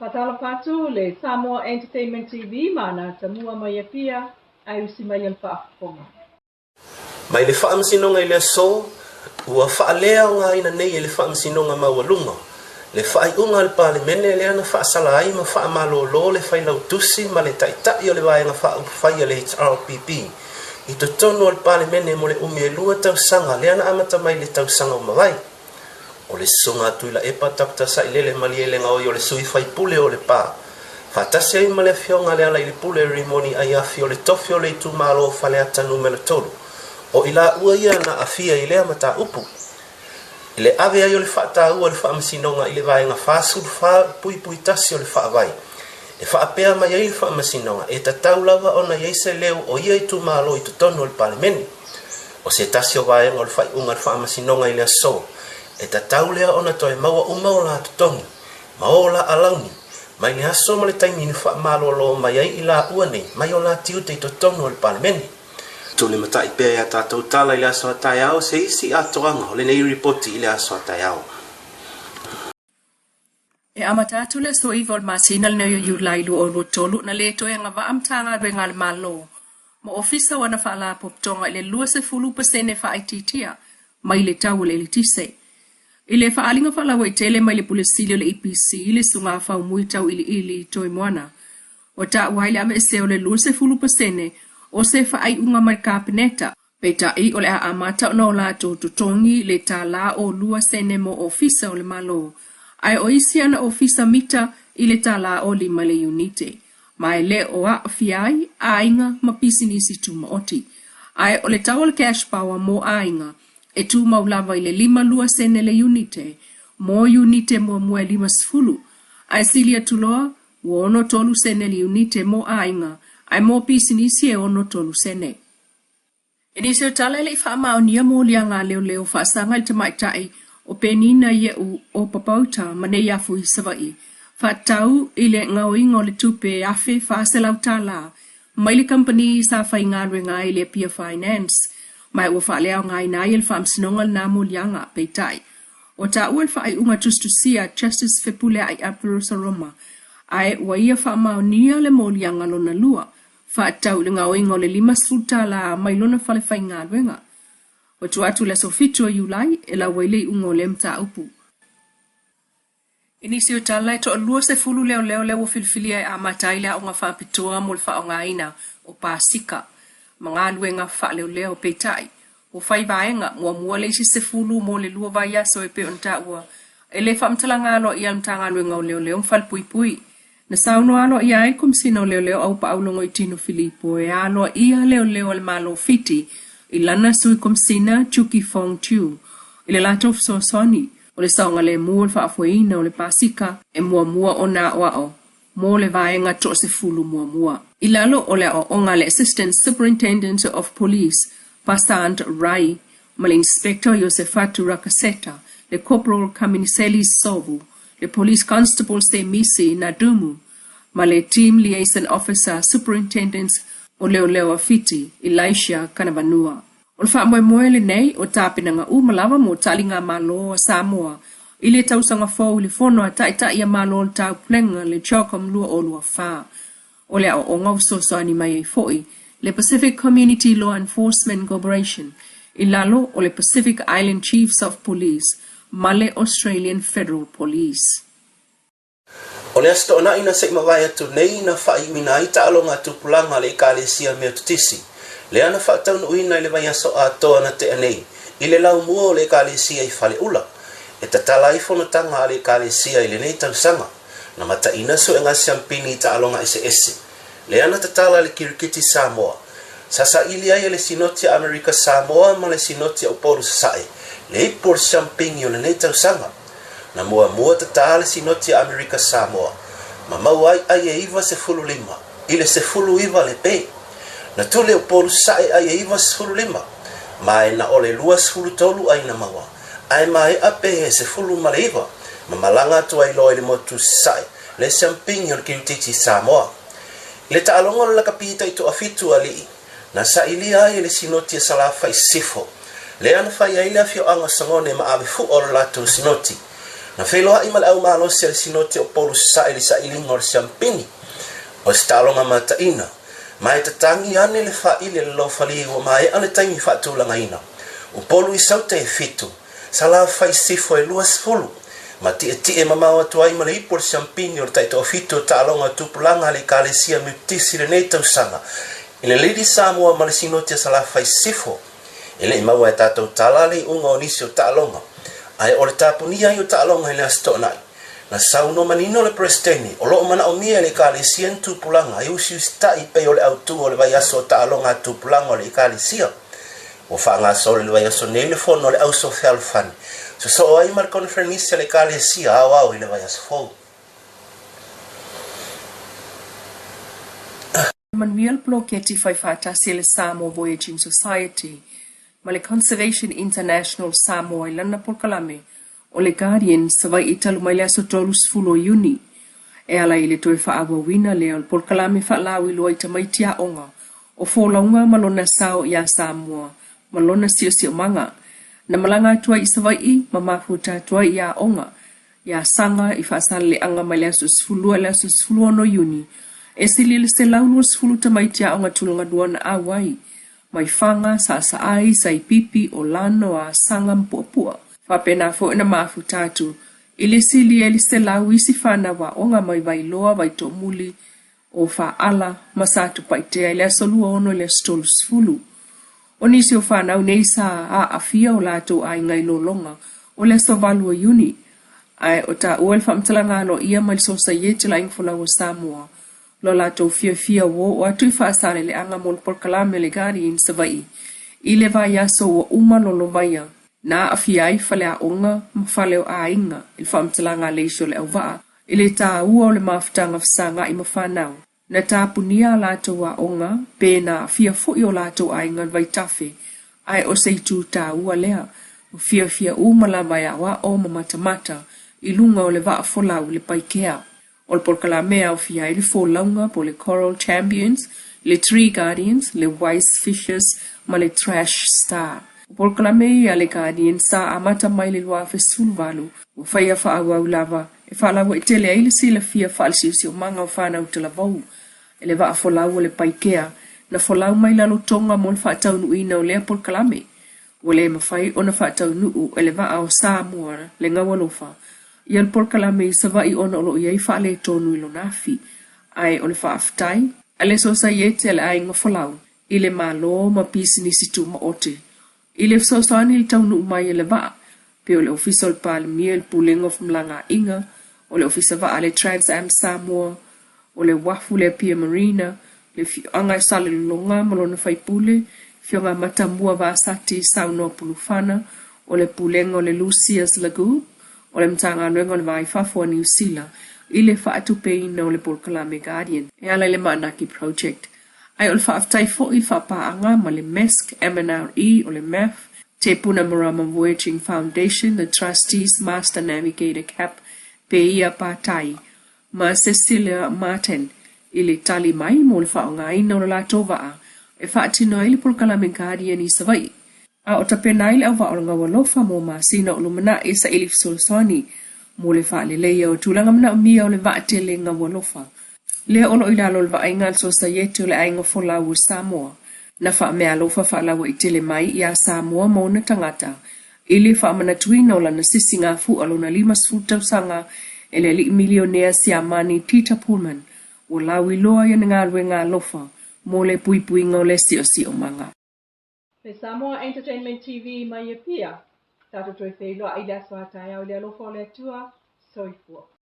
Faatalofa atu le Samoa Entertainment TV ma ana atamua mai Apia ae usi mai le faafofoga. Mai le Faamasinoga i le aso, ua faaleaogaina nei e le Faamasinoga Maualuga le faaiuga a le Palemene lea na faasala ai ma faamalolo le Failautusi ma le Taitai o le Vaega Faaupufai a le HRPP i totonu o le Palemene mo le umi e 2 tausaga lea na amata mai i le tausaga ua mavae. O le Susuga a Tuilaepa Doctor Sailele Malielegaoi o le sui faipule o Lepa, faatasi ai ma le Afioga a Lealailepule Rimoni Aiafi o le tofi o le itumalo o Faleata Numera 3. O i laua ia na aafia i lea mataupu. I le ave ai o le faataua i le Faamasinoga i le Vaega 44.1 o le Faavae, e faapea mai ai le Faamasinoga e tatau lava ona i ai se leo o ia itumalo i totonu o le Palemene. O se tasi o vaega o le faaiuga a le Faamasinoga i le aso, e tatau lea ona toe maua uma o la totogi ma o la alauni mai le aso ma le taimi na faamalolo mai ai i laua nei mai o la tiute i totonu o le Palemene. Tulimatai pea i a tatou tala i le aso a taeao se isi atoaga o lenei ripoti i le aso a taeao. E amata atu le aso 9 o le masina lenei o Iulai 2023 na le toe agavaa Matagaluega a le Malo ma Ofisa o ana Faalapotopotoga i le 20% faaitiitia mai le tau o le eletise. I le faaaliga faalauaitele mai le Pule Sili o le EPC, le Susuga Faumui Tauiliili Toimoana, ua taua ai le aveesea o le 20% o se faaiuga mai le Kapeneta, Peitai, o le a amata ona o latou totogi le $1 o 2 sene mo ofisa o le Malo, ae o isi ana ofisa mita i le $1 o 5 le iunite, ma e le o aafia ai aiga ma pisinisi tumaoti. Ae o le tau o le cash power mo aiga e tumau lava i le 5 2 sene le iunite mo iunite muamua e 50, ae sili atu loa ua 63 sene le iunite mo aiga, ae mo pisinisi e 63 sene. I nisi o tala e le i faamaonia moliaga a leoleo faasaga i le tamaitai o Penina Ie'u o Papauta ma Neiafu i Savaii, faatatau i le gaoiga o le tupe e $1,400 mai le kamupani sa faigaluega ai i le Apia Finance, ma ua faaleaogaina ai e le Faamasinoga lena moliaga. Peitai, ua taua le faaiuga tusitusia Justice Fepuleai Aperosaloma, ae ua ia faamaonia le moliaga lona lua, faatatau i le gaoiga o le $50 mai lona fale faigaluega. Ua tua atu i le aso 7 o Iulai e lau ai le iuga o lea mataupu. I nisi o tala, e toalua sefulu leoleo lea ua filifilia e amata ai le aoga faapitoa mo le faaaogaina o pasika ma galuega faaleoleo. Peitai, ua fai vaega muamua le isi sefulu mo le 2 vaiaso e pei ona taua e le faamatalaga aloaia a le Matagaluega o Leoleo ma Falepuipui. Na saunoa aloaia ai le Komesina o Leoleo Aupaau Logoitino Filipo e aloaia leoleo a le Malo o Fiti i lana Sui Komesina Chuki Fong Chew i le latou fesoasoani o le saogalemu o le faafoeina o le pasika e muamua ona aoao mo le vaega toasefulu muamua. I lalo o le aoaoga a le Assistant Superintendent of Police Basant Rai ma le Inspector Iosefatu Rakaseta, le Corporal Kaminiseli Sovu, le Police Constable Semisi Nadumu ma le Team Liaison Officer Superintendent o Leoleo a Fiti, Elisha Kanavanua. O le faamoemoe lenei o tapenaga uma lava mo taligamalo a Samoa i le tausaga fou i le Fono a Taitai a Malo o le Taupulega, le CHOGM 2024. O le aoaoga ua fesoasoani mai ai foi le Pacific Community Law Enforcement Corporation i lalo o le Pacific Island Chiefs of Police ma le Australian Federal Police. O le Aso Toonai na se i mavae atu nei na faaiuina ai taaloga a tupulaga a le Ekalesia Meototisi, lea na faataunuuina i le vaiaso atoa na tea nei i le laumua o le Ekalesia i Faleula, e tatala ai fonotaga a le Ekalesia i lenei tausaga. Na mataina suega siampini i taaloga eseese, lea na tatala le Kirikiti Samoa. Sa saili ai e le Sinoti a Amerika Samoa ma le Sinoti a Upolu Sasae le ipu o le siampini o lenei tausaga. Na muamua tatā le Sinoti a Amerika Samoa ma maua ai ai e 95 i le 19 le pe. Na tuli e Upolu Sasae ai e 95, ma e na o le 23 ai na maua, ae maea pe e 19 ma malaga atu ai loa i le motu Sasae le siampini o le Kirikiti Samoa. I le taaloga o le lakapi taitoafitu alii, Na sailia ai e le Sinoti a Salafai Sisifo, lea na fai ai le afioaga o Sagone ma Avefua o le latou Sinoti. Na feiloai ma le au malosi a le Sinoti o Upolu Sasae i le sailiga o le siampini o se taaloga mataina, ma e tatagi ane le faili a le lofali ua maea le taimi faatulagaina. Upolu i Sauta e fitu, Salafai Sifo e 20, ma tietie mamao atu ai ma le ipu o le siampini o le taitoafitu o taaloga o tupulaga a le Ekalesia Meputisi i lenei tausaga i le Lady Samoa ma le Sinoti a Salafai Sifo. E le i maua e tatou tala le iuga o nisi o taaloga, ae o le tapunia ai o taaloga i le Aso Toonai. Na saunoa manino le Peresetene, o lo o manaomia e le Ekalesia ni tupulaga e usiusitai pei o le autu o le vaiaso o taaloga a tupulaga o le Ekalesia. Ua faagasolo i le vaiaso nei le fono a le Auso Fealofani, sosoo ai ma le Koneferenisi a le Ekalesia Aoao i le vaiaso fou. Manuia le poloketi fai faatasi a le Samoa Voyaging Society ma le Conservation International Samoa i lana polokalame o le Guardian Savaii talu mai le aso 30 o Iuni e ala i le toe faaauauina lea o le polokalame faalauiloa i tamaiti aoga o Folauga ma lona sao iā Samoa ma lona siosiomaga na malaga atu ai i Savaii ma mafuta atu ai i aoga iā Saga i Faasaleleaga mai le aso 12 i le aso 16 Iuni, e sili i le 120 tamaiti aoga tulagalua na auai, mai Faga, Saasaai, Saipipi, Olano, Asaga ma Puapua. Faapena foi ona mafuta atu i le sili ai le 100 isi fanau aoga mai Vailoa, Vaitoomuli, o Faaala ma Satupaitea i le aso 26 i le aso 30. O nisi o fanau nei sa aafia o latou aiga i lologa o le aso 8 o Iuni, ae o taua le faamatalaga aloaia mai le Sosaiete o le Aiga Folau o Samoa lo latou fiafia ua oo atu i Faasaleleaga mo le polokalame a le Guardian Savaii i le vaiaso ua uma lolovaia na aafia ai faleaoga ma fale o aiga i le faamatalaga a le isi o le auvaa I le taua o le mafutaga fesagai ma fanau, na tapunia a latou aoga pe na aafia foi o latou aiga i le vaitafe, ae o se itu taua lea, ua fiafia uma lava e aoao ma matamata i luga o le vaa folau i le Paikea. O le polokalame e aofia ai le folauga po o le Coral Champions, le Tree Guardians, le Wise Fishers ma le Trash Star. O polokalame ia a le Guardians sa amata mai i le 2018, ua faia faaauau lava e faalauaitele ai le silafia faale-siosiomaga o fanau talavou e le vaa folau o le Paikea na folau mai Lalotoga mo le faataunuuina o lea polokalame. Ua le mafai ona faataunuu e le vaa o Samoa le Gaualofa ia le polokalame i Savaii ona o lo o i ai faaletonu i lona afi, ae o le faafetai a le Sosaiete a le Aiga Folau i le Malo ma pisinisi tumaoti I le fesoasoani i le taunuu mai e le vaa, pei o le Ofisa o le Palemia i le Pulega o Femalagaaiga, o le Ofisa Vaa a le Trans Am Samoa, o le Uafu le Apia Marina, le Afioaga i Salelologa ma lona faipule, Afioga Matamua Vasati Saunoa Pulufana, o le Pulega o le Lucius Lagoon, o le Matagaluega o le Va i Fafo a Niu Sila i le faatupeina o le polokalame Guardian e ala i le Maanaki Project. Ae o le faafetai foi i le faapaaga ma le MESC, MNRE, o le MAF, Te Puna Marama Voyaging Foundation, The Trustees Master Navigator Cap, Peia Patai, ma Cecilia Martin i le tali mai mo le faaaogaina o le latou vaa e faatino ai le polokalame Guardian i Savaii. A o tapena ai le auvaa o le Gaualofa mo masina o lumanai e saili fesoasoani mo le faaleleia o tulaga manaomia o le vaatele Gaualofa lea o lo o i lalo o le vaaiga a le Sosaiete o le Aiga Folau o Samoa na faameaalofa faalauaitele mai iā Samoa ma ona tagata i le faamanatuina o lana sisigafua lona 50 tausaga e le alii milionea Siamani Peter Pullman ua lauiloa i ana galuega alofa mo le puipuiga o le siosiomaga. Le Samoa Entertainment TV mai Apia, tatou toe feiloai i le aso a taeao i le alofa o le Atua. Soifua.